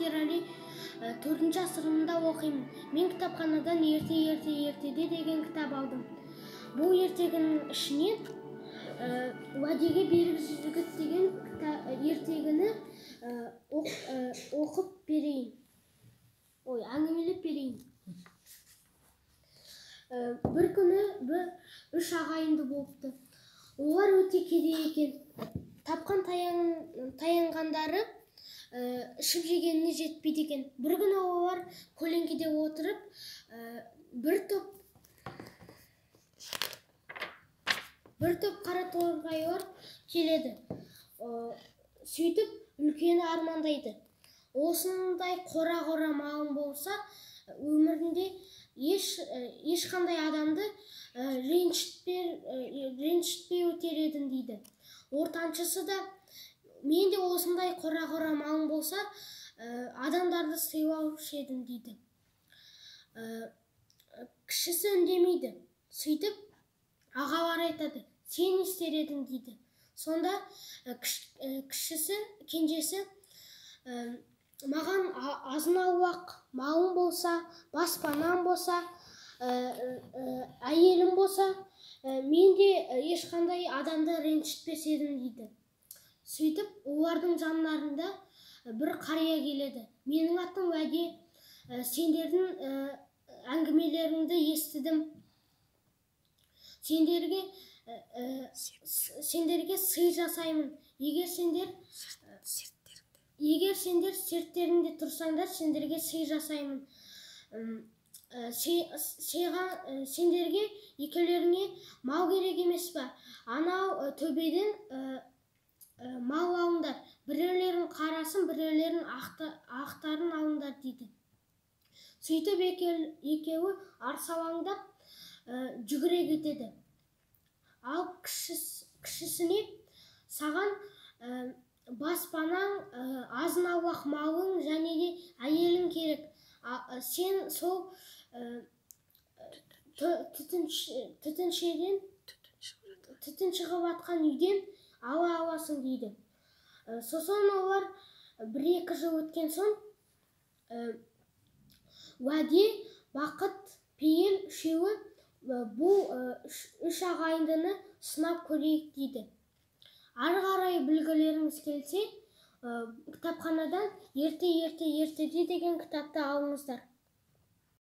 Ерали, 4-ші сыныбында оқимын. Мен кітапханадан «Ерте, ерте, ертеде» деген кітап алдым. Бұл ертегінің ішінен «Уәдеге берік жігіт» деген ертегіні оқып берейін. Ой, әңгімелеп берейін. Бір күні бір үш ағайынды болыпты. Олар өте кедей екен. Тапқан таянғандары ішіп жегеніне жетпейді екен. Бір күні олар көлеңкеде отырып, бір топ қара торғайлар келеді. Сөйтіп үлкені армандайды. Осындай қора-қора малым болса, өмірінде ешқандай адамды ренжітпей өтер едім дейді. Ортаншысы да, мен де осындай қора-қора малым болса, адамдарды сыйлаушы едім дейді. Кішісі үндемейді. Сөйтіп ағалары айтады, сен не істер едің дейді. Сонда кішісі, кенжесі, маған азын-аулақ малым болса, баспанам болса, әйелім болса, мен де ешқандай адамды ренжітпес едім дейді. Сөйтіп олардың жандарында бір қария келеді. Менің атым Уәде, сендердің әңгімелеріңді естідім. Сендерге сый жасаймын. Егер сендер серттеріңде тұрсаңдар, сендерге сый жасаймын. Сендерге екеулеріңе мал керек емес па? Анау төбеден мал алыңдар. Біреулерін қарасын, біреулерін ақтарын алыңдар дейді. Сөйтіп екеуі арсалаңдап жүгіре кетеді. Ал кішісіне саған баспанаң, азын-аулақ малың және де әйелің керек. Сен сол түтін шығып атқан үйден ала аласың дейді. Сосын олар бір-екі жыл өткен соң Уәде, Бақыт, Пейіл үшеуі бұл үш ағайындыны сынап көрейік дейді. Ары қарай білгілеріңіз келсе, кітапханадан «Ерте, ерте, ертеде» деген кітапты алыңыздар.